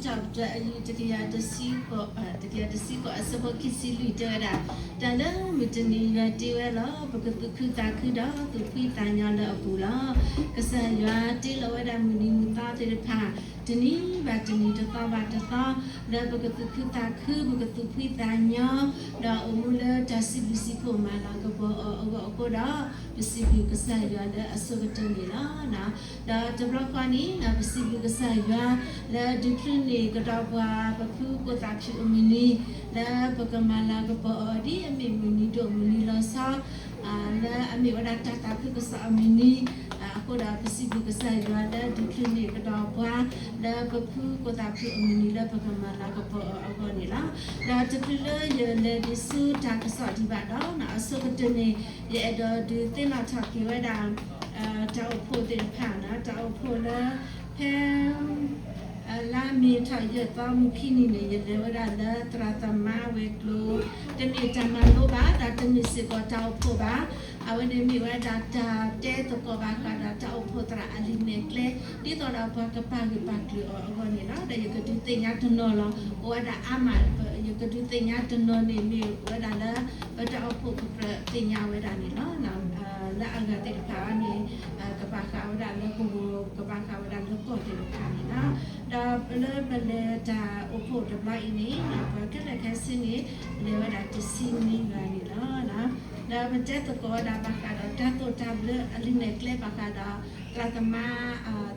ထီၣ်ပတြၢၤအယုၢ်တကယၤတဆံဃိး, တကယၤတဆံဃိးအဆၢဖိခံဆံလွံၢ်တဲဝဲဒၣ်, တၢ်လၢမုၢ်တနံၤယွၤတ့ဝဲလီၤ ပကသူၣ်ခုသးခုဒီးသူၣ်ဖှံသးညီလၢအပူၤလီၤ. ကစၢ်ယွၤတ့လီၤဝဲဒၣ်မုၢ်နံၤမုၢ်သီသ့ၣ်တဖၣ် တနံၤဘၣ်တနံၤတသီဘၣ်တသီ လၢပကသူၣ်ခုသးခု ပကသူၣ်ဖှံသးညီ ဒီးအိၣ်မူလၢတၢ်စံးဘျုးစံးဖှိၣ်မၤလၤကပီၤအီၤအဂီၢ်အဃိဒီး ပစံးဘျုးကစၢ်ယွၤလၢအဆိကတၢၢ်န့ၣ်လီၤ. ဒီးတဘျီဃီန့ၣ် ပစံးဘျုးကစၢ်ယွၤ လၢဒုးချုးန့ၢ်ကဒီးပှၤပဖုကိၣ်သၣ်ဖၠူၣ်အမုၢ်နံၤ လၢပကမၤလၤကပီၤအီၤဒ်အမ့ၢ်မုၢ်နံၤဒိၣ်မုၢ်နံၤလီၤဆီ လၢအမ့ၢ်ဝဲဒၣ်တၢ်သးခုကစီၣ်အမုၢ်နံၤ အဃိဒီးပစံးဘျုးကစၢ်ယွၤလၢဒုးချုးန့ၢ်ကဒီးပှၤ လၢပဖုကိၣ်သၣ်ဖၠူၣ်အမုၢ်နံၤလၢပကမၤလၤကပီၤအီၤအဂီၢ်န့ၣ်လီၤ. ဒီးတချုးလၢယလဲၤဒံးဆူတၢ်ကစီၣ်ဒံးဘၣ်ဒီး အဆိကတၢၢ်န့ၣ် ယအဲၣ်ဒိးဒုးသ့ၣ်နီၣ်ထီၣ်က့ၤဝဲဒၣ် တၢ်အိၣ်ဖှိၣ်သ့ၣ်တဖၣ်န့ၣ် တၢ်အိၣ်ဖှိၣ်လၢ ဖဲ လါမ့ၤထီၣ်ယဲၢ်သီမုၢ်ခံနံၤန့ၣ် ယလဲၤဝဲဒၣ်လၢသရၣ်သမါဝဲၤကျိၤ, တမ့ၢ်တၢ်မၤလိဘၣ် ဒီးတမ့ၢ်စ့ၢ်ကီးတၢ်အိၣ်ဖှိၣ်ဘၣ်. အဝဲန့ၣ်မ့ၢ်ဝဲဒၣ်တၢ်တဲသကိးဘၣ်ဃးဒီးတၢ်အိၣ်ဖှိၣ်သရၣ်အလံာ်နဲၣ်ကျဲ ဒ်သိးဒီးပှၤကပာ်ဂၢၢ်ပာ်ကျၢၤအီၤအဂီၢ်န့ၣ်လီၤ. ဒီးယကဒုးသ့ၣ်ညါတနီၤလီၤ. အိၣ်ဝဲဒၣ်အါမး, ယကဒုးသ့ၣ်ညါတနီၤန့ၣ် မ့ၢ်ဝဲဒၣ်လၢ ပတၢ်အိၣ်ဖှိၣ်ကကြၢးသ့ၣ်ညါဝဲဒၣ်န့ၣ်လီၤ. လၢအဂၤသ့ၣ်တဖၣ်အံၤန့ၣ် ကဘၣ်ဃးဝဲဒၣ်လၢပဂီၢ် ကဘၣ်ဃးဝဲဒၣ်လၢကီၢ်သ့ၣ်တဖၣ်န့ၣ်လီၤ. ဒီးလၢပလဲၤတၢ်အိၣ်ဖှိၣ်တဘျီအံၤန့ၣ် ပှၤခဲလၢာ်ခဲဆ့န့ၣ် လဲၤဝဲဒၣ်တဆံနွံဂၤန့ၣ်လီၤ. ဒီးပတဲသကိးဝဲဒၣ်ဘၣ်ဃးဒီးတၢ်သိၣ်တၢ်ဘျၢအလံာ်နဲၣ်ကျဲဘၣ်ဃးဒီး သရၣ်သမါ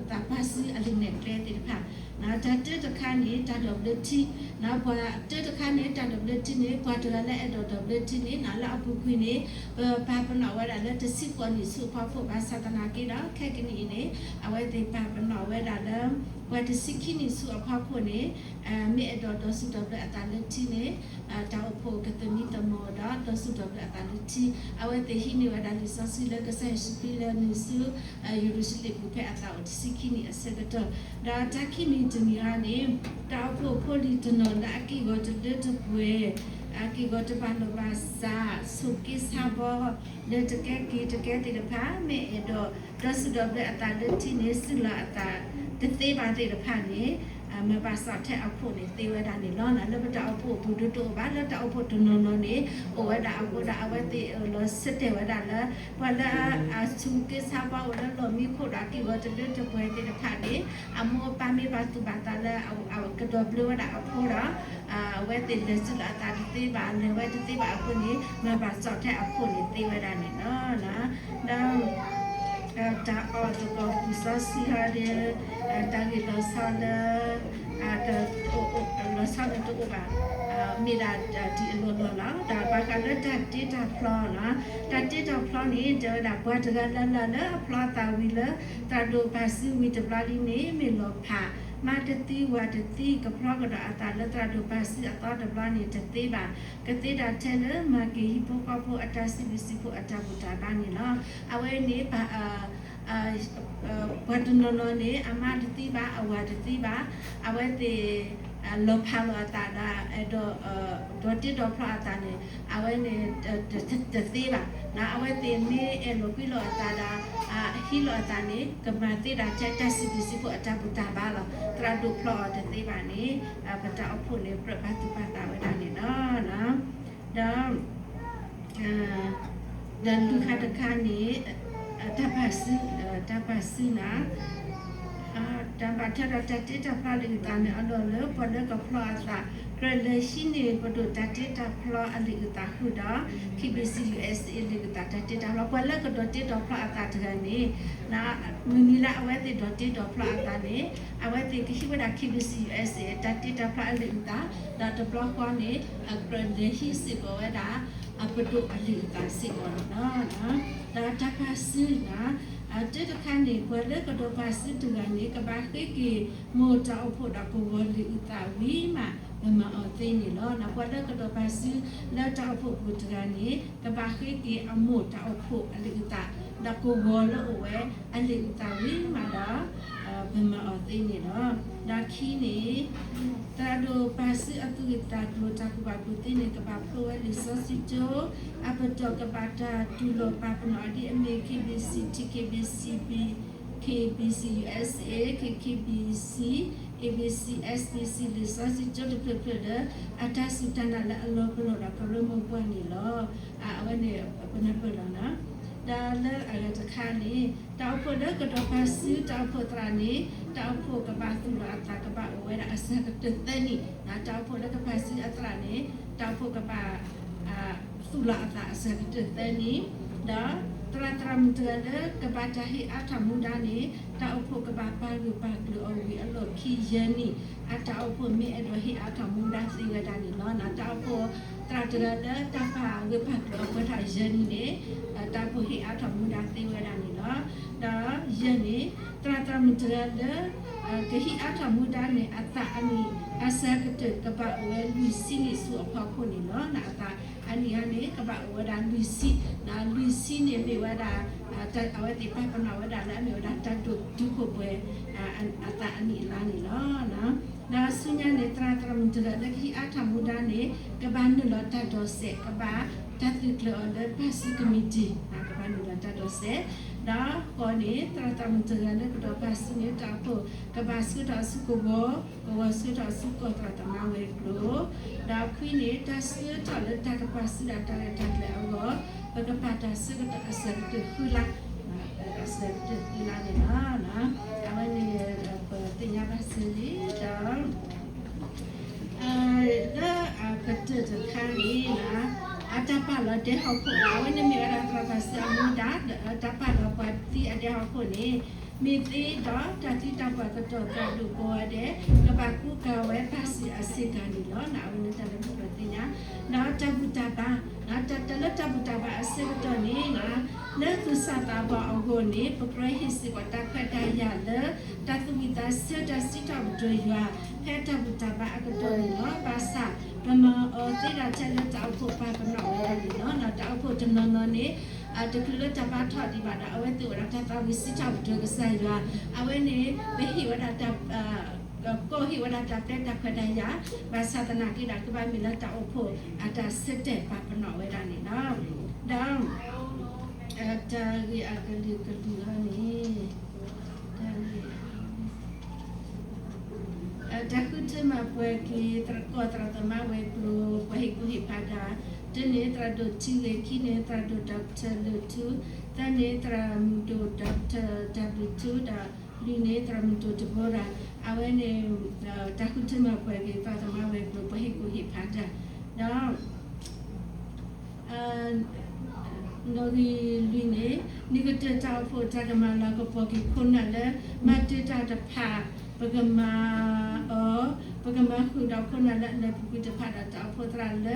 သးပာ်စုအလံာ်နဲၣ်ကျဲသ့ၣ်တဖၣ် တၢ်တၢတခါန့ၣ် တၢ်ဒိးဘျၢထံ, ပှၤတၢတခါန့ၣ် တၢ်ဒိးဘျၢထံန့ၣ် ပှၤတဂၤလၢအဲၣ်ဒိးဒိးဘျၢထံန့ၣ် လၢအပူၤကွံာ်န့ၣ် ပပာ်ပနီၣ်ဝဲဒၣ်လၢတဆံဃိးနံၣ်ဆူအဖီခိၣ် ဘၣ်ဆၣ်သနာ်က့ဒီး ခဲကနံၣ်အံၤန့ၣ် အဝဲသ့ၣ်ပာ်ပနီၣ်ဝဲဒၣ်လၢ ပှၤတဆံခံနံၣ်ဆူအဖီခိၣ်န့ၣ် မ့ၢ်အဲၣ်ဒိးဒိးဆူၣ်ဒိးဘျၢအသးလၢထံန့ၣ် တၢ်အိၣ်ဖှိၣ်ကသမံသမိးဒီး ဒိးဆူၣ်ဒိးဘျၢအသးလၢထံ, အဝဲသ့ၣ်ဟံးန့ၢ်ဝဲဒၣ်လံာ်စီဆှံလၢကစၢ်ယ့ၣ်ၡူးခရံာ်လၢနုာ်ဆူ ယရူၤၡလ့ၣ်ပူၤဖဲအသးအိၣ်တဆံခံနံၣ်အဆၢကတီၢ်, ဒီးတၢ်ခံမံၤတမံၤအံၤန့ၣ် တၢ်အိၣ်ဖှိၣ်ဖိလံၤတနီၤလၢအက့ၢ်ဂီၤတလၢတပှဲၤ, အက့ၢ်ဂီၤတဘၣ်လိာ်ဘၣ်စး ဆိးက့ဆါဘီ လၢတကဲက့ၤတကဲသ့ၣ်တဖၣ် မ့ၢ်အဲၣ်ဒိး ဒိးဆူၣ်ဒိးဘျၢအသးလၢထံန့ၣ် စူၢ်လီၤအသးတသ့ဘၣ်သ့ၣ်တဖၣ်န့ၣ် မၤဘၣ်စီၣ်ထဲအခိၣ်န့ၣ်သ့ဝဲဒၣ်န့ၣ်လီၤ. လၢပတၢ်အိၣ်ဖှိၣ်အပူၤဒၣ်တအိၣ်ဘၣ်, လၢတၢ်အိၣ်ဖှိၣ်တနီၤနီၤန့ၣ် အိၣ်ဝဲဒၣ်အဃိဒီး အဝဲသ့ၣ်အၢၣ်လီၤဆၢတဲာ်ဝဲဒၣ်လၢ ပှၤလၢအဆူးက့ဆါဘီအိၣ်လၢလီၢ်မံခိၣ်ဒီး အက့ၢ်ဂီၤတလၢတပှဲၤသ့ၣ်တဖၣ်န့ၣ် အမိၢ်အပၢ်မ့ၢ်ဘၣ်သူၣ်ဘၣ်သးလၢ အကဒိးဘျၢဝဲဒၣ်အဖိဒီး အဝဲသ့ၣ်လဲၤစူၢ်လီၤအသးတသ့ဘၣ်, လဲၤဝဲတသ့ဘၣ်အဃိန့ၣ် မၤဘၣ်စီၣ်ထဲအခိၣ်န့ၣ်သ့ဝဲဒၣ်န့ၣ်လီၤ. ဒီး တၢ်အီၣ်သကိးပူၤစီဆှံဟီဒီး တၢ်ဂ့ၢ်လီၤဆီလၢ လီၤဆီန့ၣ်တအိၣ်ဘၣ်, မ့ၢ်ဒၣ်ဒ်အလီၢ်လီၢ်လီၤ. ဒီးဘၣ်ဃးလၢတၢ်တ့တၢ်ဖျီလီၤ. တၢ်တ့တၢ်ဖျီန့ၣ် တဲဝဲဒၣ်ပှၤတဂၤလၢ်လၢ်လၢအဖျီအသးဝံၤလၢ သရၣ်ဒိၣ်ပာ်စုဝံၤတဘျီလံန့ၣ် မ့ၢ်လီၤဖး မါတသံဝၤတသံ ကဖျီကဒီးအသးလၢသရၣ်ဒိၣ်ပာ်စုအသီတဘျီန့ၣ် တသ့ဘၣ်. ကသ့ဒၣ်ထဲလၢမၤက့ၤဟံၣ်ဖိဃီဖိအတၢ်စံးဘျုးစံးဖှိၣ်အတၢ်ဘူၣ်တၢ်ဘါန့ၣ်လီၤ. အဝဲန့ၣ် ပှၤတနီၤနီၤန့ၣ် အမါတသံဘၣ်, အဝၤတသံဘၣ်, အဝဲသ့ၣ် လီၤဖးလီၤအသးဒီး အဲၣ်ဒိး ဒီးတ့ဒီးဖျီအသးန့ၣ် အဝဲန့ၣ် တသ့ဘၣ်. အဝဲသ့ၣ်မ့ၢ်အဲၣ်လီၤကွံလိာ်အသးဒီး ဟံးလိာ်အသးန့ၣ် ကမၤသ့ဒၣ်ထဲတၢ်စံးဘျုးစံးဖှိၣ်အတၢ်ဘူၣ်တၢ်ဘါလီၤ. သရၣ်ဒိၣ်ဖျီအီၤတသ့ဘၣ်န့ၣ် ပတၢ်အိၣ်ဖှိၣ်န့ၣ် ပြၢးပာ်သူၣ်ပာ်သးဝဲဒၣ်န့ၣ်လီၤ. ဒီး ဒီးလွံၢ်ခါတခါန့ၣ် တၢ်ပာ်စု, တၢ်ပာ်စုန့ၣ် တၢ်ဘၣ်ထွဲဒီးတၢ်တ့တၢ်ဖျီအလံာ်အုၣ်သးန့ၣ် အလီၢ်လၢပှၤလၢကဖျီအသး ကြၢးလဲၤဟံးန့ၢ်ပဒိၣ်တၢ်တ့တၢ်ဖျီအလံာ်အုၣ်သးဃုာ်ဒီး KBC USA လံာ်အုၣ်သးတၢ်တ့တၢ်ဖျီ ပှၤလၢကဒိးတ့ဒီးဖျီအသးတဂၤန့ၣ် မုၢ်နံၤလၢအဝဲသ့ၣ်ဒိးတ့ဒီးဖျီအသးန့ၣ် အဝဲသ့ၣ်ကဟံးဝဲဒၣ် KBC USA တၢ်တ့တၢ်ဖျီအလံာ်အုၣ်သး ဒီးတဘျီဃီန့ၣ် ကြၢးလဲၤဟံးစ့ၢ်ကီးဝဲဒၣ် အပဒိၣ်အလံာ်အုၣ်သးစ့ၢ်ကီးန့ၣ်လီၤ. ဒီးတၢ်ပာ်စုန့ၣ် တၢ်တခါန့ၣ် ပှၤလၢကဒိးပာ်စုတဂၤန့ၣ် ကဘၣ်ဃ့က့ၤ မိၢ်တၢ်အိၣ်ဖှိၣ်ဒီးကဝီၤလံာ်အုၣ်သးဝံၤမး ပမၤအီၤသ့န့ၣ်လီၤ. ပှၤလၢကဒိးပာ်စုလၢတၢ်အိၣ်ဖှိၣ်ပူၤတဂၤန့ၣ် ကဘၣ်ဃ့က့ၤအမိၢ်တၢ်အိၣ်ဖှိၣ်အလံာ်အုၣ်သး ဒီးကဝီၤလၢအိၣ်ဝဲအလံာ်အုၣ်သးဝံၤမးဒီး ပမၤအီၤသ့န့ၣ်လီၤ. ဒီးခံန့ၣ် သရၣ်ဒိၣ်ပာ်စုအသူၣ်ဂ့ၢ်သးကျိၤတၢ်ကူၣ်ဘၣ်ကူၣ်သ့န့ၣ် ကဘၣ်ဖျိဝဲလံာ်စီဆှံကၠိ အပတီၢ်ကဘၣ်တၢ်တူၢ်လိာ်ပာ်ပနီၣ်အီၤဒ်အမ့ၢ် KBC, TKBC, KBC USA, KKBC, A B C, S B C လံာ်စီဆှံကၠိတဖျၢၣ်ဖျၢၣ်လၢ အတၢ်စူၢ်တၢ်နာ်လၢအလီၤပလိာ်ဒီးကရၢမိၢ်ပှၢ်န့ၣ်လီၤ. အဝဲန့ၣ် ပနၢ်ပၢၢ်လီၤနီၤ. ဒီးလၢအဂၤတခါန့ၣ် တၢ်အိၣ်ဖှိၣ်လၢကဒီးပာ်စုတၢ်အိၣ်ဖှိၣ်သရၣ်န့ၣ် တၢ်အိၣ်ဖှိၣ်ကဘၣ်သူၣ်လီၤအသးကဘၣ်အိၣ်ဝဲဒၣ်အစှၤကတၢၢ်သၢနံၣ်, တၢ်အိၣ်ဖှိၣ်လၢကပာ်စုအသရၣ်န့ၣ် တၢ်အိၣ်ဖှိၣ်ကဘၣ် သူၣ်လီၤအသးအစှၤကတၢၢ်သၢနံၣ်, ဒီးသရၣ်သရၣ်မုၣ်တဂၤလၢကဘၣ်တၢ်ဟ့ၣ်အါထီၣ်မူဒါန့ၣ် တၢ်အိၣ်ဖှိၣ်ကဘၣ်ပာ်ဂၢၢ်ပာ်ကျၢၤအီၤဝံၤအလီၢ်ခံယဲၢ်နံၣ်, အတၢ်အိၣ်ဖှိၣ်မ့ၢ်အဲၣ်ဒိးဟ့ၣ်အါထီၣ်မူဒါသ့ဝဲဒၣ်န့ၣ်လီၤ. တၢ်အိၣ်ဖှိၣ်သရၣ်တဂၤလၢတၢ်ပာ်ဂၢၢ်ပာ်ကျၢၤအီၤပှဲၤထီၣ်ယဲၢ်နံၣ်န့ၣ် တၢ်အိၣ်ဖှိၣ်ဟ့ၣ်အါထီၣ်မူဒါသ့ဝဲဒၣ်န့ၣ်လီၤ. ဒီးယဲၢ်န့ၣ် သရၣ်သရၣ်မုၣ်တဂၤလၢ ကဟ့ၣ်အါထီၣ်မူဒါန့ၣ် အသးအနံၣ် အစှၤကတၢၢ်ကဘၣ်အိၣ်ဝဲလွံၢ်ဆံနံၣ်ဆူအဖီခိၣ်န့ၣ်လီၤ. အသးအနံၣ်အါန့ၣ် ကဘၣ်အိၣ်ဝဲဒၣ်လွံၢ်ဆံ, လွံၢ်ဆံန့ၣ်မ့ၢ်ဝဲဒၣ် အဝဲသ့ၣ်ပာ်ပနီၣ်ဝဲဒၣ်လၢအမ့ၢ်ဝဲဒၣ်တၢ်ဒိၣ်တုာ်ခိၣ်ပှဲၤ အသးအနံၣ်အလါန့ၣ်လီၤ. ဒီးဆူညါန့ၣ် သရၣ်သရၣ်မုၣ်တဂၤလၢကဟ့ၣ်အါထီၣ်မူဒါန့ၣ် ကဘၣ်နုာ်လီၤတၢ်ဒိးစဲး, ကဘၣ်တၢ်သုးကျၢၤအီၤလၢပၢ်စုကမံးတံာ်, ကဘၣ်နုာ်လီၤတၢ်ဒိးစဲး. ဒီးဃိးန့ၣ် သရၣ်သရၣ်မုၣ်တဂၤလၢကဒီးပာ်စုန့ၣ် တၢ်အိၣ်ဖှိၣ်ကဘၣ်ဆှၢထီၣ်ဆူကဝီၤ, ကဝီၤဆှၢထီၣ်ဆူကီၢ်သရၣ်သမါဝဲၤကျိၤ. ဒီးခွံန့ၣ် တၢ်ဆှၢထီၣ်လၢတၢ်ကပာ်စုဒၣ်တၢ်ရဲၣ်တၢ်ကျဲၤအဂီၢ် ပကပာ်တၢ်ဆၢကတီၢ်အစှၤကတၢၢ်ဃုလါ, အစှၤကတၢၢ်ဃုလါန့ၣ်လီၤ. အဝဲန့ၣ် ပသ့ၣ်ညါဘၣ်စ့ၢ်ကီးဒီး လၢအကတၢၢ်တခါန့ၣ် အတၢ်ပာ်လီၤဒဲဟီၣ်ခိၣ် အဝဲန့ၣ်မ့ၢ်ဝဲဒၣ်သရၣ်ပာ်စုအမူဒါ ဒီးတၢ်ပာ်လီၤပှၤသံအဒဲဟီၣ်ခိၣ်န့ၣ် မ့ၢ်သ့ဒီးတၢ်သံတၢ်ပှၢ်ကတီၢ်သရၣ်ဒိၣ်ကိးဂၤဒဲး ကဘၣ်ကူကၤဝဲပၢ်စုအစ့ၢ်ကီးန့ၣ်လီၤ. အဝဲန့ၣ်တၢ်လၢပသ့ၣ်ညါ ဒီးတၢ်ဘူၣ်တၢ်ဘါ တၢ်လၢတၢ်ဘူၣ်တၢ်ဘါအဆၢကတီၢ်န့ၣ် လၢသူၣ်စၢ်သးဘီၣ်အဂီၢ်န့ၣ် ပကြၢးဟ့ၣ်စ့ၢ်ကီးတၢ်ခွဲးတၢ်ယာ်လၢ တၢ်သူၣ်ဝံၣ်သးဆၢတၢ်စံးထီၣ်ပတြၢၤယွၤ ဖဲတၢ်ဘူၣ်တၢ်ဘါအကတီၢ်န့ၣ်လီၤ. ဘၣ်ဆၣ် ပမၤအီၤသ့ဒၣ်ထဲလၢတၢ်အိၣ်ဖှိၣ်ပာ်ပနီၣ်ဝဲဒၣ်န့ၣ်လီၤ. တၢ်အိၣ်ဖှိၣ်တနီၤနီၤန့ၣ် တချုးလၢတၢ်ဘါထီၣ်ဒံးဘၣ်ဒီး အဝဲသ့ၣ်အိၣ်ဒီးတၢ်သးဝံၣ်စံးထီၣ်ပတြၢၤကစၢ်ယွၤ အဝဲန့ၣ် ပဟ့ၣ်ဝဲဒၣ်တၢ် ကီၢ်ဟ့ၣ်ဝဲဒၣ်တၢ်ပျဲတၢ်ခွဲးတၢ်ယာ် ဘၣ်ဆၣ်သနာ်က့ဒီးကဘၣ်မ့ၢ်လၢတၢ်အိၣ်ဖှိၣ်အတၢ်ဆၢတဲာ်ပာ်ပနီၣ်ဝဲဒၣ်န့ၣ်လီၤ. ဒီး တၢ်ဂ့ၢ်အကလုာ်ကလုာ်အံၤန့ၣ် တၢ်ဃုထၢမၤပှဲၤက့ၤ ကီၢ်သရၣ်သမါဝဲၤကျိၤ ပှၤဟ့ၣ်ကူၣ်ဟ့ၣ်ဖးတၢ် တၢန့ၣ် သရၣ်ဒိၣ်ထံဂ့ၤ, ခံန့ၣ် သရၣ်ဒိၣ်ဒီကထၢၣ်လၢၢ်ထူ, သၢန့ၣ် သရၣ်မုၣ်ဒိၣ်ဒီကထၢၣ်တၢ်ဘျုးထူ ဒီးလွံၢ်န့ၣ် သရၣ်မုၣ်ဒိၣ်တဘိရၤ အဝဲန့ၣ် တၢ်ဃုထၢမၤပှဲၤက့ၤ သရၣ်သမါဝဲၤကျိၤ ပှၤဟ့ၣ်ကူၣ်ဟ့ၣ်ဖးတၢ် ဒီး နီၣ်ဂံၢ်လွံၢ်န့ၣ် နံၣ်ကတၢၢ်တၢ်အိၣ်ဖှိၣ်တၢ်ကမၤလၤကပီၤက့ၤခိၣ်နၢ်လၢ မၤတ့ၢ်တၢ်တဖၣ် ပကမၤအီၤ ပကမၤဃုာ်ဒီးခိၣ်နၢ်လၢအလဲၤပူၤကွံာ်တဖၣ်ဒီးတၢ်အိၣ်ဖှိၣ်သရၣ်လၢ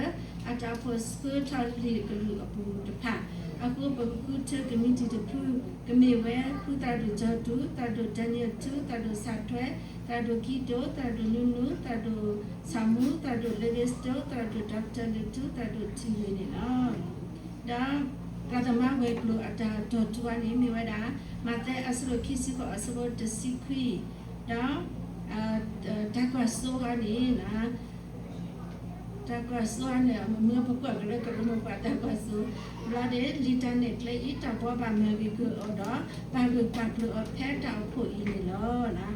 အတၢ်အိၣ်ဖှိၣ်ဆှၢထီၣ်လံာ်ကလုာ်အပူၤတဖၣ် အဃိပကဃုထၢကမံးတံာ်တဖု ကမ့ၢ်ဝဲ ဖုသရၣ်ဒိၣ်ကၠီတူ သရၣ်ဒိၣ်ဒၣ်နံၣ်ထူ သရၣ်ဒိၣ်ဆၣ်ထွဲ သရၣ်ဒိၣ်ကံတိ သရၣ်ဒိၣ်နူနူ သရၣ်ဒိၣ်ဆၣ်မူ သရၣ်ဒိၣ်လ့လ့စတိ သရၣ်ဒိၣ်ဒီကထၢၣ်လၢၢ်ထူ သရၣ်ဒိၣ်ထံဂ့ၤန့ၣ်လီၤ. ဒီး သရၣ်သမါဝဲၤကျိၤအတၢ်တီၤထူအံၤန့ၣ် မ့ၢ်ဝဲဒၣ် မးသဲအဆၢဒိၣ်ခံဆံဃိးအဆၢဖိတဆံခွံ ဒီး တၢ်ကွၢ်စိဟီန့ၣ် တၢ်ကွၢ်စိန့ၣ် မ့ၢ်ပကွၢ်ကရၢကရိမိၢ်ပှၢ်တၢ်ကွၢ်စိ ဘျီဒီး လံာ်တၢ်နဲၣ်ကျဲအံၤတၢ်ဘှီဘၣ်မၤဂ့ၤက့ၤအီၤဒီး ပာ်ဂၢၢ်ပာ်ကျၢၤအီၤဖဲတၢ်အိၣ်ဖှိၣ်အံၤန့ၣ်လီၤ. လံာ်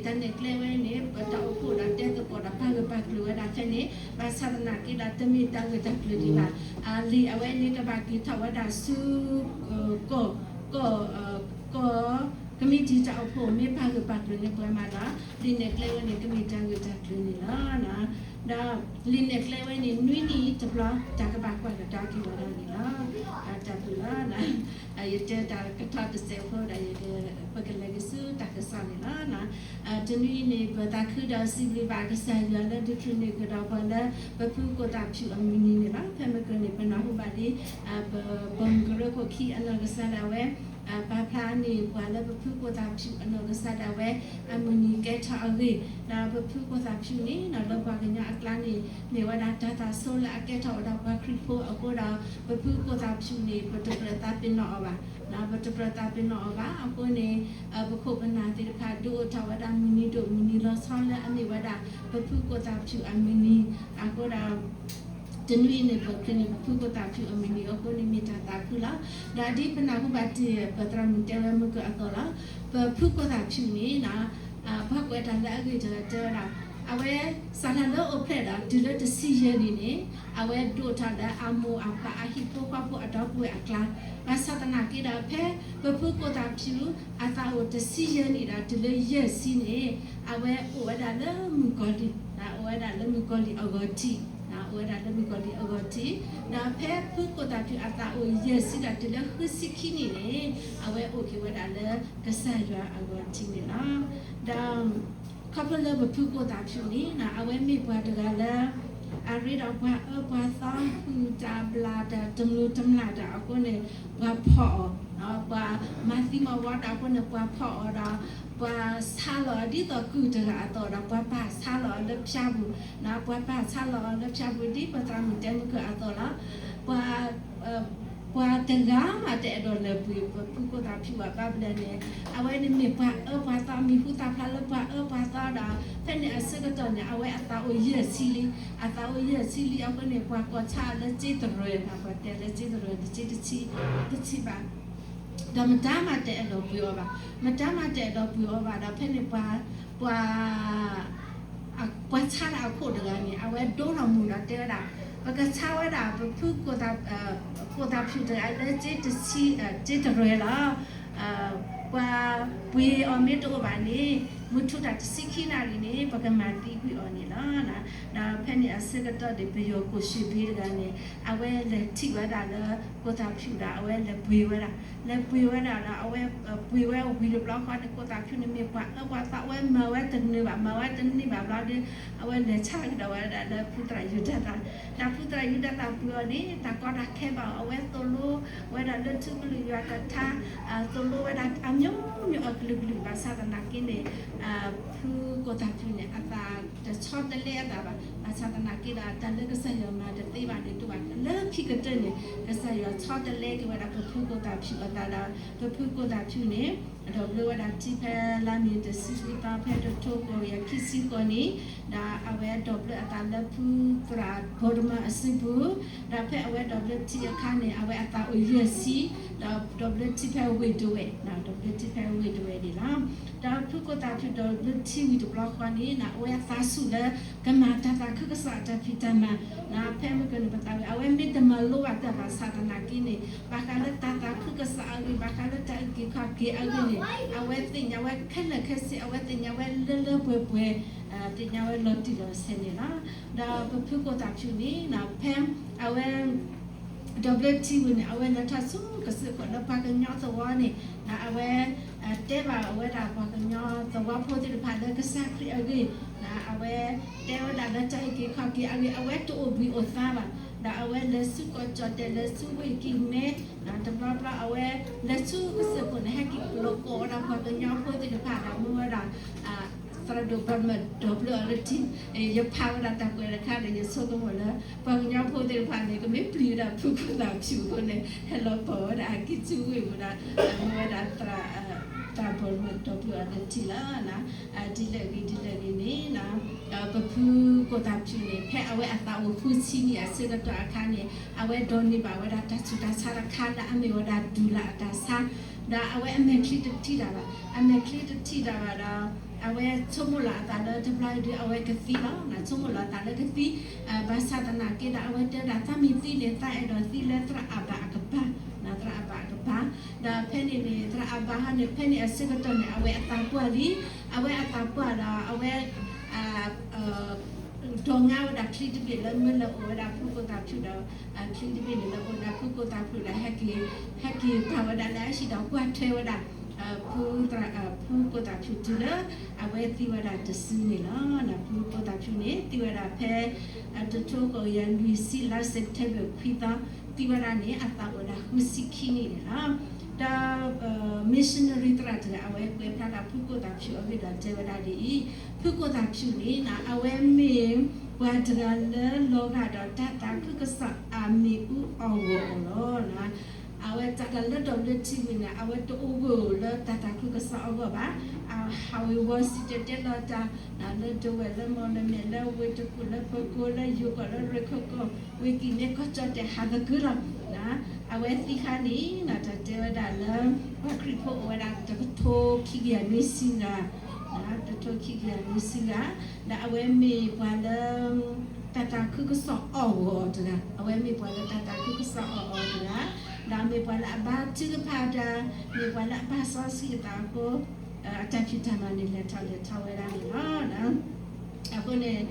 တၢ်နဲၣ်ကျဲဝဲန့ၣ် ပတၢ်အိၣ်ဖှိၣ်ဒီးတဲသကိးဒီးပာ်ဂၢၢ်ပာ်ကျၢၤဝဲဒၣ်ဖဲန့ၣ် ဘၣ်ဆၣ်သနာ်က့ဒီးတမ့ၢ်တၢ်ဂၢၢ်တၢ်ကျၢၤဒံးဘၣ်. လံာ်အဝဲန့ၣ်ကဘၣ်က့ၤထီၣ်ဝဲဒၣ်ဆူ ကီၢ် ကီၢ် ကီၢ် ကမံးတံာ်တၢ်အိၣ်ဖှိၣ်မ့ၢ်ပာ်ဂၢၢ်ပာ်ကျၢၤန့ၣ်ပှဲၤမးဒီး လံာ်နဲၣ်ကျဲဝဲန့ၣ် ကမ့ၢ်တၢ်ဂၢၢ်တၢ်ကျၢၤန့ၣ်လီၤ. ဒီးလံာ်နဲၣ်ကျဲဝဲန့ၣ် နွံနံၣ်တဘျီ တၢ်ကဘၣ်ကွၢ်ကဒါက့ၤဝဲဒၣ်န့ၣ်လီၤ. တၢ်ဘျုးလီၤ. ယတဲတၢ်ကထီၣ်တစဲးဖိဒီး ယက ပကလဲၤက့ၤဆူတၢ်ကစီၣ်န့ၣ်လီၤ. တနွံအံၤန့ၣ် ပသးခုဒီးစံးဘျုးဘၣ်ကစၢ်ယွၤလၢဒုးချုးန့ၢ်ကဒီးပှၤလၢ ပဖုကိၣ်သၣ်ဖၠူၣ်အမုၢ်နံၤန့ၣ်လီၤ. ဖဲမုၢ်ကၢၤန့ၣ် ပနၢ်ဟူဘၣ်လံ ပပိာ်မုၣ်ကရၢခိၣ်ခံအနီၢ်ကစၢ်ဒၣ်ဝဲ ပာ်ဖျါန့ၢ်ပှၤလၢပဖုကိၣ်သၣ်ဖၠူၣ်အနီၢ်ကစၢ်ဒၣ်ဝဲ အမုၢ်နံၤကဲထီၣ်အဂ့ၢ် ဒီးပဖုကိၣ်သၣ်ဖၠူၣ်န့ၣ် လၢပှၤကညီအကျါန့ၣ် မ့ၢ်ဝဲဒၣ်တၢ်သးဆိလၢအကဲထီၣ်ဝဲဒၣ်ပှၤခရံာ်ဖိအဃိဒီး ပဖုကိၣ်သၣ်ဖၠူၣ်န့ၣ် ပတကြၢးသးပ့ၤနီၣ်အီၤဘၣ်. ပတကြၢးသးပ့ၤနီၣ်အီၤဘၣ်. အဃိန့ၣ် ပခိၣ်ပနၢ်သ့ၣ်တဖၣ် ဒုးအိၣ်ထီၣ်ဝဲဒၣ်မုၢ်နံၤဒိၣ်မုၢ်နံၤလီၤဆီလၢအမ့ၢ်ဝဲဒၣ် ပဖုကိၣ်သၣ်ဖၠူၣ်အမုၢ်နံၤ အဃိဒီး တနွံအံၤန့ၣ် ပခရံာ်န့ၣ် ပဖုကိၣ်သၣ်ဖၠူၣ်အမုၢ်နံၤအဃိန့ၣ် မ့ၢ်တၢ်သးခုလီၤ. ဒီးဒ်ပနၢ်ဟူဘၣ်တ့ၢ် ပသရၣ်မုၣ်တဲဝဲမုၢ်ကၢအသိးလီၤ. ပဖုကိၣ်သၣ်ဖၠူၣ်န့ၣ် ပှၤကွဲးတၢ်လၢအဂ့ၢ်တဂၤတဲဝဲဒၣ်, အဝဲစးထီၣ်လၢအိၣ်ဖျဲၣ်ဒီးတုၤလၢတဆံယဲၢ်နံၣ်န့ၣ်, အဝဲဒိးတၢ်လၢအမိၢ်အပၢ်အဟံၣ်ဖိဃီဖိအဒီပုၢ်ဝဲၢ်အကျါ, ဘၣ်ဆၣ်သနာ်က့ဒီး ဖဲပဖုကိၣ်သၣ်ဖၠူၣ်အသးအိၣ်တဆံယဲၢ်နံၣ်ဒီးတုၤလၢယဲၢ်ဆံန့ၣ်, အဝဲအိၣ်ဝဲဒၣ်လၢမုၣ်ကီၤလံၢ်, အိၣ်ဝဲဒၣ်လၢမုၣ်ကီၤလံၢ်အဂီၤထံး, အိၣ်ဝဲဒၣ်လၢမုၣ်ကီၤလံၢ်အဂီၤထံး, ဒီးဖဲဖုကိၣ်သၣ်ဖၠူၣ်အသးအိၣ်ယဲၢ်ဆံဒီးတုၤလၢဃုဆံခံနံၣ်န့ၣ်, အဝဲအိၣ်က့ၤဝဲဒၣ်လၢကစၢ်ယွၤအဂီၤထံးန့ၣ်လီၤ. ဒီး ခီဖျိလၢပဖုကိၣ်သၣ်ဖၠူၣ်န့ၣ် အဝဲမ့ၢ်ပှၤတဂၤလၢ အရ့ဒီးပှၤအၢပှၤသီ ဟုၣ်တၢ်ဘျၣ်တၢ် တမျိးတမျာ်တၢ်အဃိန့ၣ်, ပှၤဖီၣ်အီၤ, ပှၤမၤသံမၤဝီတၢ်အဃိန့ၣ် ပှၤဖီၣ်အီၤဒီး ပှၤဆါလီၤအီၤဒ်သိးကုၢ်တဂၤအသိးဒီး ပှၤပာ်ဆါလီၤအီၤလၢဖၠါပူၤ, ပှၤပာ်ဆါလီၤအီၤလၢဖၠါပူၤဒ်ပသရၣ်မုၣ်တဲမုၢ်ကၢၢ်အသိးလီၤ. ပှၤ ပှၤတဂၤမးတအဲၣ်ဒိးလၢၤပှ့ၤပဖုကိၣ်သၣ်ဖၠူၣ်ဘၣ်. ဘၣ်မနုၤလဲၣ်န့ၣ်, အဝဲန့ၣ်မ့ၢ်ပှၤအၢပှၤသီ မံၤဟူသၣ်ဖျါလၢပှၤအၢပှၤသီဒီး ဖဲန့ၣ်အဆၢကတီၢ်န့ၣ် အဝဲအသးအိၣ်ယဲၢ်ဆံလံ. အသးအိၣ်ယဲၢ်ဆံလံအဃိန့ၣ် ပှၤကိးဆါအီၤလၢစ့တရၢၤ, ပှၤတဲလၢစ့တရၢၤန့ၣ် စ့တဆံ, တဆံဘၣ် ဒီးမတၤမးတအဲၣ်ဒိးပှ့ၤအီၤဘၣ်. မတၤမးတအဲၣ်ဒိးပှ့ၤအီၤဘၣ်ဒီး ဖဲန့ၣ်ပှၤ ပှၤ ပှၤဆါတၢ်အခိၣ်တဂၤန့ၣ် အဝဲဒိထီၣ်မူၤဒီးတဲဝဲဒၣ်, ပကဆါဝဲဒၣ်ပဖု ကိၣ်သၣ်ဖၠူၣ်တဂၤလၢစ့တဆံ, စ့တရၢၤလီၤ. ပှၤပှ့ၤအီၤမ့ၢ်တအိၣ်ဘၣ်န့ၣ် မုၢ်ထူၣ်တၢ်တဆံခံနၣ်ရံၣ်န့ၣ် ပကမၤသံကွံာ်အီၤန့ၣ်လီၤ. ဒီးဖဲန့ၣ်အဆၢကတီၢ်န့ၣ် ပယီၤကိၣ်ၡ့ၣ်ဘ့တဂၤန့ၣ် အဝဲလဲၤထံၣ်ဝဲဒၣ်လၢကိၣ်သၣ်ဖၠူၣ်ဒီး အဝဲလဲၤပှ့ၤဝဲဒၣ်, လဲၤပှ့ၤဝဲဒၣ်ဒီး အဝဲပှ့ၤဝဲဝံၤတဘျီဃီန့ၣ် ကိၣ်သၣ်ဖၠူၣ်န့ၣ်မ့ၢ်ပှၤအၢပှၤသီ အဝဲမၤဝဲတန့ၢ်ဘၣ်, မၤဝဲတန့ၢ်ဘၣ်ဘျီဒီး အဝဲလဲၤဆါကဒီးဝဲဒၣ်လၢဖုသရၣ်ယူဒၤသၣ်, ဒီးဖုသရၣ်ယူဒၤသၣ်ပှ့ၤအီၤန့ၣ် တၢ်ကီတၢ်ခဲဘၣ်အီၤ, အဝဲသိၣ်လိဝဲဒၣ်လၢထူကလုာ်ယွၤကထါ, သိၣ်လိဝဲဒၣ်အမျိုးမျိုးအကလုာ်ကလုာ် ဘၣ်ဆၣ်သနာ်က့န့ၣ် ဖုကိၣ်သၣ်ဖၠူၣ်န့ၣ် အသးတဆီတလဲအသးဘၣ်. ဘၣ်ဆၣ်သနာ်က့ဒီး တၢ်လၢကစၢ်ယွၤမၤတသ့ဘၣ်န့ၣ် တအိၣ်ဘၣ်. လၢခံကတၢၢ်န့ၣ် ကစၢ်ယွၤဆီတလဲက့ၤဝဲဒၣ်ပဖုကိၣ်သၣ်ဖၠူၣ်အသးဒီး ပဖုကိၣ်သၣ်ဖၠူၣ်န့ၣ် ဒိးဘျၢဝဲဒၣ်ထံဖဲလါမ့ၤတဆံခွံသီ ဖဲတထိခွံကယၤခံဆံဃိးနံၣ်, ဒီးအဝဲဒိးဘျၢအသးလၢဖုသရၣ်ဘီဒမၢအစုပူၤ, ဒီးဖဲအဝဲဒိးဘျၢထံအခါန့ၣ် အဝဲအသးအိၣ်ယဲၢ်ဆံ, ဒီးဒိးဘျၢထံဖဲဝ့ၢ်ဒဝဲၢ်, ဒိးဘျၢထံဖဲဝ့ၢ်ဒဝဲၢ်န့ၣ်လီၤ. ဒီးဖုကိၣ်သၣ်ဖၠူၣ်ဒိးဘျၢထံဝံၤတဘျီဃီန့ၣ် အဝဲအသးဆူၣ်လၢ ကမၤတၢ်သးခုကစီၣ်အတၢ်ဖံးတၢ်မၤ, ဖဲမုၢ်ကနံၤပသးဝံၤ အဝဲမ့ၢ်တမၤလိဘၣ်တၢ်ဘၣ်ဆၣ်သနာ်က့န့ၣ် ဘၣ်ဃးလၢတၢ်သးခုကစီၣ်အဂ့ၢ် ဘၣ်ဃးလၢတၢ်အုၣ်က့ၤခီၣ်က့ၤအဂ့ၢ်န့ၣ် အဝဲသ့ၣ်ညါဝဲခဲလၢာ်ခဲဆ့, အဝဲသ့ၣ်ညါဝဲလၢလၢပှဲၤပှဲၤ, သ့ၣ်ညါဝဲလီၤတံၢ်လီၤဆဲးန့ၣ်လီၤ. ဒီးပဖုကိၣ်သၣ်ဖၠူၣ်န့ၣ် ဖဲအဝဲ ဒီးဘျၢထံဝံၤန့ၣ် အဝဲလဲၤထီၣ်ဆူကစၢၢ်ခိၣ်လၢပှၤကညီသဝီန့ၣ် အဝဲ တဲဘၣ်ဝဲဒၣ်ပှၤကညီသဝီဖိသ့ၣ်တဖၣ်လၢကစၢ်ခရံာ်အဂ့ၢ်, အဝဲတဲဝဲဒၣ်လၢတၢ်အုၣ်က့ၤခီၣ်က့ၤအဂ့ၢ် အဝဲတအိၣ်ဘှံးအိၣ်သါဘၣ်, ဒီးအဝဲလဲၤဆူကီၢ်ကၠီၣ်တဲာ် လဲၤဆူဝ့ၢ်ကံၢ်မဲ, တဘျီဘျီအဝဲလဲၤဆူကစၢၢ်ခိၣ်န့ၣ် ဟဲက့ၤလီၤကိးဝဲဒၣ်ပှၤကညီဖိသ့ၣ်တဖၣ်ဒီးမၢဝဲဒၣ် သရၣ်ဒိၣ်ဘီမၢ်ဒီးဘျၢအီၤလၢထံ, ယဖးဝဲဒၣ်တၢ်ကွဲးတခါဒီး ယဆိကမိၣ်လၢ ပှၤကညီဖိသ့ၣ်တဖၣ်န့ၣ် ကမ့ၢ်ပျံၤဝဲဒၣ်ဖုကိၣ်သၣ်ဖၠူၣ်အဃိန့ၣ် ဟဲလီၤပိာ်ဝဲဒၣ်အကံၢ်ဆူဝ့ၢ်ပူၤဒီး မၢဝဲဒၣ် သရၣ်ဘီမၢ်ဒီးဘျၢအီၤလၢထံလီၤ. ဒ်လဲၣ်ဂ့ၤဒ်လဲၣ်ဂ့ၤန့ၣ် ပဖုကိၣ်သၣ်ဖၠူၣ်န့ၣ် ဖဲအဝဲအသးအိၣ်ဃုဆံနံၣ်အဆၢကတီၢ်အခါန့ၣ် အဝဲဒိးန့ၢ်ဘၣ်ဝဲဒၣ်တၢ်ဆူးတၢ်ဆါတခါလၢအမ့ၢ်ဝဲဒၣ်တူၢ်လၢအတၢ်ဆါ, ဒီးအဝဲအမဲာ်ချံတထံၣ်တၢ်ဘၣ်, အမဲာ်ချံတထံၣ်တၢ်ဘၣ်ဒီး အဝဲဆိကမိၣ်လီၤအသးလၢတဘျီအံၤဒုး အဝဲကသံလီၤ. ဆိကမိၣ်လီၤအသးလၢကသံ, ဘၣ်ဆၣ်သနာ်က့ဒီး အဝဲတဲဝဲဒၣ် သးမ့ၢ်သံန့ၣ် သးအဲၣ်ဒိးသံလၢသရၣ်အဘၣ်အကပၤ, သရၣ်အဘၣ်အကပၤ, ဒီးဖဲန့ၣ်န့ၣ် သရၣ်အဘၣ်ဟီန့ၣ် ဖဲန့ၣ်အဆၢကတီၢ်န့ၣ် အဝဲအသးပှၢ်လံ, အဝဲအသးပှၢ်ဒီး အဝဲ ဒီးငါဝဲဒၣ်ချံတဘ့ၣ်လၢမ့ၢ်လၢအိၣ်ဝဲဒၣ်ဖုကိၣ်သၣ်ဖၠူၣ်ဒီး ချံတဘ့ၣ်န့ၣ်လၢအိၣ်ဝဲဒၣ်ဖုကိၣ်သၣ်ဖၠူၣ်ဒီး ဟဲက့ၤပာ်ဝဲဒၣ်လၢအဟံၣ်ဒီးကွၢ်ထွဲဝဲဒၣ် ဖုသရၣ် ဖုကိၣ်သၣ်ဖၠူၣ်တုၤလၢ အဝဲသံဝဲဒၣ်တစုန့ၣ်လီၤ. ဖုကိၣ်သၣ်ဖၠူၣ်န့ၣ် သံဝဲဒၣ်ဖဲ တထိဃိးကယၤလွံၢ်ဆံ လါ September ခွံသီ သံဝဲဒၣ်န့ၣ် အသးအိၣ်ဝဲဒၣ်ဃုဆံခံနံၣ်န့ၣ်လီၤ. ဒီး missionary သရၣ်တဂၤ အဝဲကွဲးဖျါဒၣ်ဖုကိၣ်သၣ်ဖၠူၣ်အဂ့ၢ်ဒီးတဲဝဲဒၣ်ဒ်အံၤ, ဖုကိၣ်သၣ်ဖၠူၣ်န့ၣ် အဝဲမ့ၢ်ပှၤတဂၤလၢလီၤဂာ်ဒီးတၢ်သးခုကစီၣ်အမ့ၣ်အူအဂီၢ်လီၤ. အဝဲတၢ်လၢဒီးဘျၢထံဝံၤန့ၣ် အဝဲတအိၣ်ဂၢၢ်လၢတၢ်သးခုကစီၣ်အဂီၢ်ဘၣ်. ဟးဝ့ၤဝီၤစံၣ်တဲၤတဲလီၤတၢ် လၢဒဝဲၢ်လၢမီၢ်လမဲာ်လၢဝ့ၢ်တကူၣ်လၢပကိလၢယိၤကီၢ် လၢရခၢၣ်ကီၢ် ဝ့ၢ်ကံၢ်မဲ ကီၢ်ကၠီၣ်တဲာ် ဟးသကုၤလီၤ. အဝဲသံခါန့ၣ် တၢ်တဲဝဲဒၣ်လၢ ပှၤခရံာ်ဖိအိၣ်ဝဲဒၣ်တကထိခံကယၤနွံဆံဂၤ, ထိခံကယၤနွံဆံဂၤ, ဒီးအဝဲမ့ၢ်ပှၤလၢ တၢ်သးခုကစီၣ်အီၣ်ဂီၤအီၤတဂၤ, အဝဲမ့ၢ်ပှၤလၢတၢ်သးခုကစီၣ်အီၣ်ဂီၤအီၤတဂၤ, ဒီးမ့ၢ်ပှၤလၢအဘါထုကဖၣ်တၢ်, မ့ၢ်ပှၤလၢအဘၣ်စီဆှံအသးအဃိ, အတၢ်ဖံးတၢ်မၤန့ၣ် လဲၤထီၣ်လဲၤထီဝဲဒၣ်န့ၣ်လီၤ. အဃိန့ၣ်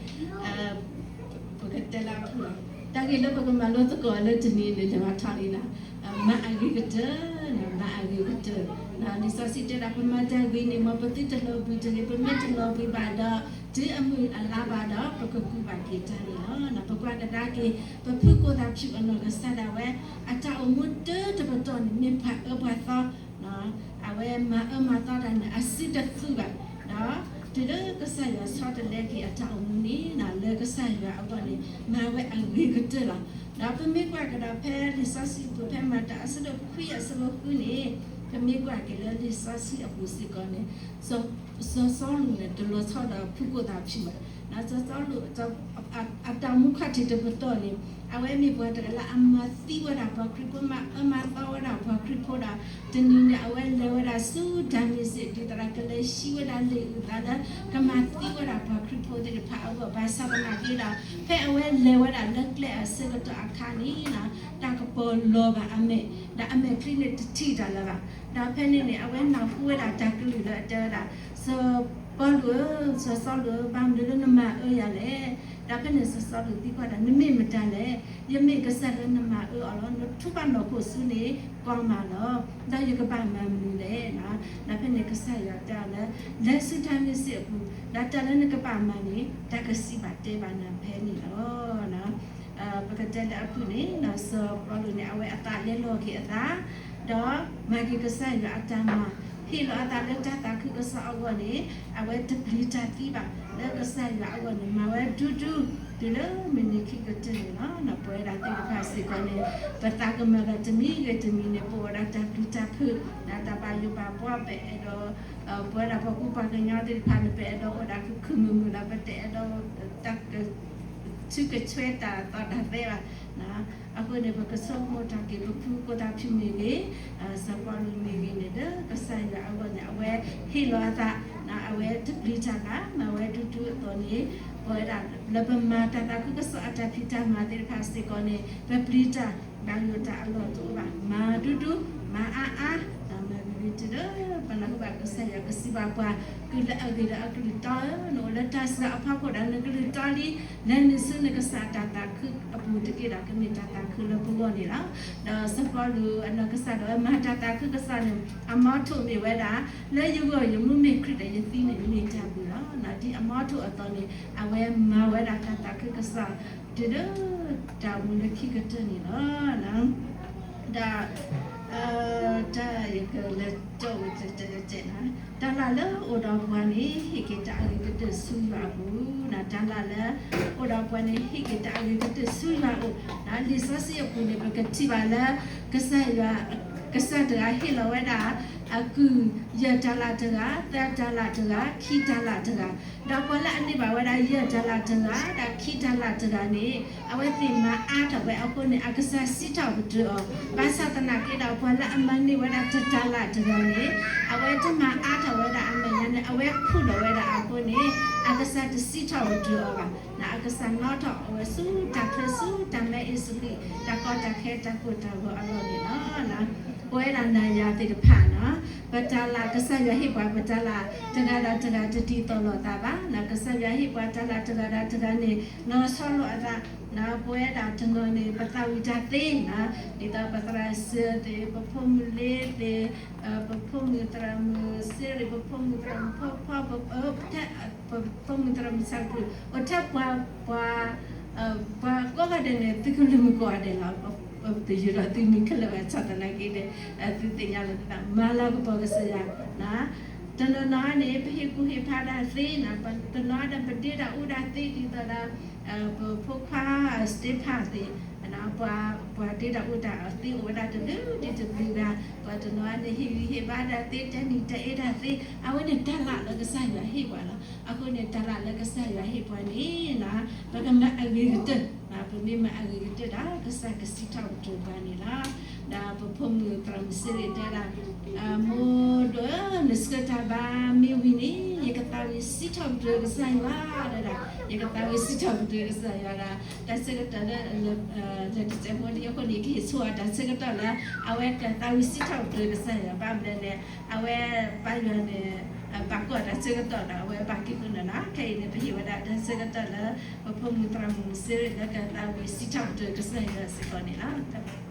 ပကတဲလၢအဖုၣ်လီၤ, တၢ်ဂ့ၢ်လၢပကမၤလိသကိးလၢတနံၤန့ၣ် လဲၤမၤထီၣ်လံလီၤ. မၤအဂ့ၤကတၢၢ်, မၤအဂ့ၤကတၢၢ်. လံာ်စီဆှံတဲဒၣ် ပမၤတၢ်ဂ့ၤန့ၣ် မ်ပသုတလီၤဘှံးတဂ့ၤ, ပမ့ၢ်တလီၤဘှံးဘၣ်ဒီး တုၤအမုၢ်အလါဘၣ်ဒီး ပကကူးဘၣ်က့ၤတၢ်န့ၣ်လီၤ. ပကွၢ်ကဒါက့ၤ ပဖုကိၣ်သၣ်ဖၠူၣ်အနီၢ်ကစၢ်ဒၣ်ဝဲ အတၢ်အိၣ်မူတၢတပတီၢ်န့ၣ် မ့ၢ်ပှၤအၢပှၤသီ အဝဲမၤအၢမၤသီတၢ်န့ၣ် အစုတသူဘၣ်, ဒီးတုၤလၢကစၢ်ယွၤဆီတလဲက့ၤအတၢ်အိၣ်မူန့ၣ် လၢကစၢ်ယွၤအဂီၢ်န့ၣ် မၤဝဲအဂ့ၤကတၢၢ်လီၤ. ဒီးပမ့ၢ်ကွၢ်ကဒီးဖဲလံာ်စီဆှံအပူၤ ဖဲမၤတၢ်အဆၢဒိၣ်ခွံအဆၢဖိဃုန့ၣ်, ပမ့ၢ်ကွၢ်က့ၤလၢလံာ်စီဆှံအပူၤစ့ၢ်ကီးန့ၣ်, စီၤစီလူးန့ၣ် တလီၤဆီဒီးဖုကိၣ်သၣ်ဖၠူၣ်ဘၣ်. စီၤစီလူး အတၢ်အိၣ်မူခီၣ်ထံးတပတီၢ်န့ၣ် အဝဲမ့ၢ်ပှၤတဂၤလၢအမၤသံဝဲဒၣ်ပှၤခရံာ်ဖိ, မၤအၢမၤသီဝဲဒၣ်ပှၤခရံာ်ဖိဒီး တနံၤန့ၣ် အဝဲလဲၤဝဲဒၣ်ဆူဒၤမ့းစ့း ဒ်သိးဒီးကလဲၤဟံးဝဲဒၣ်လံာ်အုၣ်သးလၢ ကမၤသံဝဲဒၣ်ပှၤခရံာ်ဖိသ့ၣ်တဖၣ်အဂီၢ်, ဘၣ်ဆၣ်သနာ်က့ဒီး ဖဲအဝဲလဲၤဝဲဒၣ်လၢကျဲအဆၢကတီၢ်အခါန့ၣ် တၢ်ကပီၤလီၤဘၣ်အမဲာ်, ဒီးအမဲာ်ချံန့ၣ်တထံၣ်တၢ်လၢၤဘၣ်. ဒီးဖဲန့ၣ်န့ၣ် အဝဲနၢ်ဟူဝဲဒၣ်တၢ်ကလုၢ်လၢအတဲဝဲဒၣ်, စီၤပီလူးဧၢ, စီၤစီလူးဧၢ, ဘၣ်မနုၤလၢနမၤအၢယၤလဲၣ်. ဒီးဖဲန့ၣ်စီၤစီလူးသံကွၢ်ဒၣ်, နမ့ၢ်မတၤလဲၣ်. ယမ့ၢ်ကစၢ်လၢနမၤအၢအီၤလီၤ. နထူၣ်ဘၣ်နီၢ်ခိၣ်ဆူန့ၣ် ကီမးလီၤ. ဒီးယကဘၣ်မၤမနုၤလဲၣ်. ဒီးဖဲန့ၣ်ကစၢ်ယွၤတဲအီၤလၢ လဲၤဆူဒၤမ့းစ့းအပူၤ, ဒီးတၢ်လၢနကဘၣ်မၤန့ၣ် တၢ်ကစံးဘၣ်တဲဘၣ်နၤဖဲန့ၣ်လီၤ. ပကတဲလၢအဖုၣ်န့ၣ် စီၤပီလူးန့ၣ် အဝဲအသးလဲၤလီၤက့ၤအသး, ဒီးမၤက့ၤကစၢ်ယွၤအတၢ်မၤ, ဟ့ၣ်လီၤအသးလၢတၢ်သးခုကစီၣ်အဂီၢ်န့ၣ် အဝဲတပျံၤတၢ်သံဘၣ်, လၢကစၢ်ယွၤအဂီၢ်န့ၣ် မၤဝဲဒူဒူ တုၤလၢမုၢ်နံၤခံကတၢၢ်န့ၣ်လီၤ. ပဝဲဒၣ်သ့ၣ်တဖၣ်စ့ၢ်ကီးန့ၣ် ပသးကမၤဒီးတမံၤဂ့ၤတမံၤန့ၣ် ပအိၣ်ဝဲဒၣ်တၢ်ပျံၤတၢ်ဖုး, ဒီးတၢ်ဘၣ်ယိၣ်ဘၣ်ဘှီ ပအဲၣ်ဒိး, ပဝဲဒၣ်ပှၤကူပှၤကညီသ့ၣ်တဖၣ်န့ၣ် ပအဲၣ်ဒိးအိၣ်ဒၣ်ခုၣ်ခုၣ်မုာ်မုာ်ဒီး ပတအဲၣ်ဒိး တၢ်က ထုကဆှဲတၢ်သီၣ်တၢ်သဲဘၣ်. အဃိန့ၣ် ပကဆိကမိၣ်ထီၣ်က့ၤ ပဖုကိၣ်သၣ်ဖၠူၣ်မ့ၢ်ဂ့ၤ, စီၤပီလူးမ့ၢ်ဂ့ၤန့ၣ် လၢကစၢ်ယွၤအဂီၢ်န့ၣ် အဝဲဟ့ၣ်လီၤအသး, အဝဲတပျံၤတၢ်ဘၣ်, မၤဝဲဒူဒူအသိးန့ၣ် ပဝဲဒၣ်လၢပမၤတၢ်သးခုကစီၣ်အတၢ်ဖံးတၢ်မၤသ့ၣ်တဖၣ်စ့ၢ်ကီးန့ၣ် ပပျံၤတၢ်, ဘၣ်ယိၣ်တၢ်အလီၢ်တအိၣ်ဘၣ်, မၤဒူဒူ, မၤအါအါ, မၤဂ့ၤဂ့ၤတုၤလၢပနၢ်ဟူဘၣ်ကစၢ်ယွၤကစံးဘၣ်ပှၤ, ကုၢ်လၢအဂ့ၤဒီးအကလုၢ်တီဧၢ, နအိၣ်လၢတၢ်စှၤအဖီခိၣ်ဒီး နကလုၢ်တီလံ, လဲၤနုာ်ဆူနကစၢ်တၢ်သးခုအပူၤတက့ၢ်ဒီး ကမ့ၢ်တၢ်သးခုလၢပဂီၢ်န့ၣ်လီၤ. ဒီးစီၤပီလူးအနီၢ်ကစၢ်ဒၣ်ဝဲမၤတၢ်သးခုကစီၣ်န့ၣ် အမီထိၣ်မ့ၢ်ဝဲဒၣ်, လၢယဂီၢ်ယမူမ့ၢ်ခရံာ်ဒီး ယသံန့ၣ်မ့ၢ်တၢ်ဘှံးလီၤ. ဒ်အမီထိၣ်အသိးန့ၣ် အဝဲမၤဝဲဒၣ်တၢ်သးခုကစီၣ် တုၤလၢတၢ်အိၣ်မူလၢခံကတၢၢ်န့ၣ်လီၤ. ဒီး တၢ်ယကလဲၤကၠီၣ်ဝဲတတဲတဲတဲနၤ, တၢ်လၢ်လၢအိၣ်ဒီးပှၤန့ၣ် ဟ့ၣ်က့ၤတၢ်အဂ့ၤကတၢၢ်ဆူယွၤအပူၤ, တၢ်လၢ်လၢအိၣ်ဒီးပှၤန့ၣ် ဟ့ၣ်က့ၤတၢ်အဂ့ၤကတၢၢ်ဆူယွၤအအိၣ်. လံာ်စီဆှံအပူၤန့ၣ် ပကထံၣ်ဘၣ်လၢ ကစၢ်ယွၤ, ကစၢ်တဂၤဟ့ၣ်လီၤဝဲဒၣ် အကုၢ်ယဲၢ်တၤလၣ်တဂၤ, သၢတၤလၣ်တဂၤ, ခံတၤလၣ်တဂၤ, ဒီးပှၤလၢအန့ၢ်ဘၣ်ဝဲဒၣ်ယဲၢ်တၤလၣ်တဂၤ ဒီးခံတၤလၣ်တဂၤန့ၣ် အဝဲသ့ၣ်မၤအါထီၣ်ဝဲအဃိန့ၣ် အကစၢ်စံးထီၣ်ပတြၢၤအီၤ, ဘၣ်ဆၣ်သနာ်က့ဒီး ပှၤလၢအမၤန့ၢ်ဝဲဒၣ်တတၤလၣ်တဂၤန့ၣ် အဝဲတမၤအါထီၣ်ဝဲဒၣ်အမဲာ်ညါန့ၣ် အဝဲခူၣ်လီၤဝဲဒၣ်အဃိန့ၣ် အကစၢ်တစံးထီၣ်ပတြၢၤအီၤဘၣ်. အကစၢ်နီၣ်ထီၣ်အဝဲဆူတၢ်ချၢဆူတၢ်မဲအ့စလံး တၢ်ကီတၢ်ခဲတၢ်ကိၢ်တၢ်ဂီၤအလီၢ်န့ၣ်လီၤ. ပဝဲဒၣ်နၤယၤသ့ၣ်တဖၣ်န့ၣ် ပတၤလၣ် ကစၢ်ယွၤဟ့ၣ်ပှၤပတၤလၣ် တဂၤဒီးတဂၤတဒ်သိးလိာ်သးဘၣ်. ကစၢ်ယွၤဟ့ၣ်ပှၤတၤလၣ်တဂၤဒီးတဂၤန့ၣ် လီၤဆီလိာ်အသး, ပဝဲဒၣ်တနီၤန့ၣ် ပသးဝံၣ်တၢ်သ့န့ၣ် ဒ်သိးပသရၣ်စၢၤသ့ၣ်, ပဖိမုၣ်လ့သ့ၣ်, ပဖိမုၣ်သရၣ်မုၣ်စ့ရ့ၣ်, ပဖိမုၣ်သရၣ်မုၣ်ဖီဖီ, ပ ပဖိမုၣ်သရၣ်မုၣ်ဆၣ်ကရူၢ်, အိၣ်ထဲပှၤ, ပှၤ, ပှၤကိးဂၤဒဲးန့ၣ် သုကလုၢ်မုၢ်ကိးဂၤဒဲးလီၤ. ပတယုၢ်ဒီးသုမံၤခဲလၢာ်ဘၣ်ဆၣ်သနာ်က့ဒီး သုသ့ၣ်ညါလီၤသး မၤလၤကပီၤကစၢ်ယွၤ, တနီၤနီၤန့ၣ် ပဟ့ၣ်ကူၣ်ဟ့ၣ်ဖးဒၣ်သ့န့ၣ်, တနီၤဒီးပဒ့တၢ်အူတၢ်သ့ဒ်သိးဒီး ပဖိခွါစတ့ဖၣ်သ့ၣ်, ပှၤ, ပှၤဒ့တၢ်အူတၢ်သ့အိၣ်ဝဲဒၣ်တဘျုးဒံးတဘျုးဂၤ, ပှၤတနီၤန့ၣ် ဟ့ၣ်ဂံၢ်ဟ့ၣ်ဘါတၢ်သ့, တဲနံၤတဲအ့တၢ်သ့, အဝဲန့ၣ်တၤလၣ်လၢကစၢ်ယွၤဟ့ၣ်ပှၤလီၤ. အဃိန့ၣ် တၤလၣ်လၢကစၢ်ယွၤဟ့ၣ်ပှၤန့ၣ် ပကမၤအဂ့ၤကတၢၢ်, မ့ၢ်မၤအဂ့ၤကတၢၢ်ဒၣ် ကစၢ်ကစံးထီၣ်ပတြၢၤပှၤန့ၣ်လီၤ. ဒီးပဖိမုၣ်သရၣ်မုၣ်စ့ရ့ၣ်တဲဒၣ်, မိၢ်ဒိၣ်ဧၢ, နဆှၢတၢ်ဘါမ့ၢ်ဝံၤန့ၣ် ယကသးဝံၣ်စံးထီၣ်ပတြၢၤကစၢ်ယွၤ, တဲဒၣ်, ယကသးဝံၣ်စံးထီၣ်ပတြၢၤကစၢ်ယွၤဒီး တၢ်ဆၢကတီၢ်လၢ လၢတစဲးဖိဒံအဃိန့ၣ် ကဟ့ၣ်ဆိအီၤတၢ်ဆၢကတီၢ်လၢ အဝဲကသးဝံၣ်စံးထီၣ်ပတြၢၤကစၢ်ယွၤ ဘၣ်မနုၤလဲၣ်, အဝဲပၢ်ယွၤန့ၣ် ဘၣ်ကွၢ်တၢ်ဆၢကတီၢ်ဒီး အဝဲဘၣ်က့ၤဃုာ်န့ၣ်လီၤ. ခဲအံၤန့ၣ် ပဟ့ၣ်ဝဲဒၣ်တၢ်ဆၢကတီၢ်လၢ ပဖိမုၣ်သရၣ်မုၣ်စ့ရ့ၣ်လၢကသးဝံၣ်စံးထီၣ်ပတြၢၤကစၢ်ယွၤစ့ၢ်ကီးန့ၣ်လီၤ.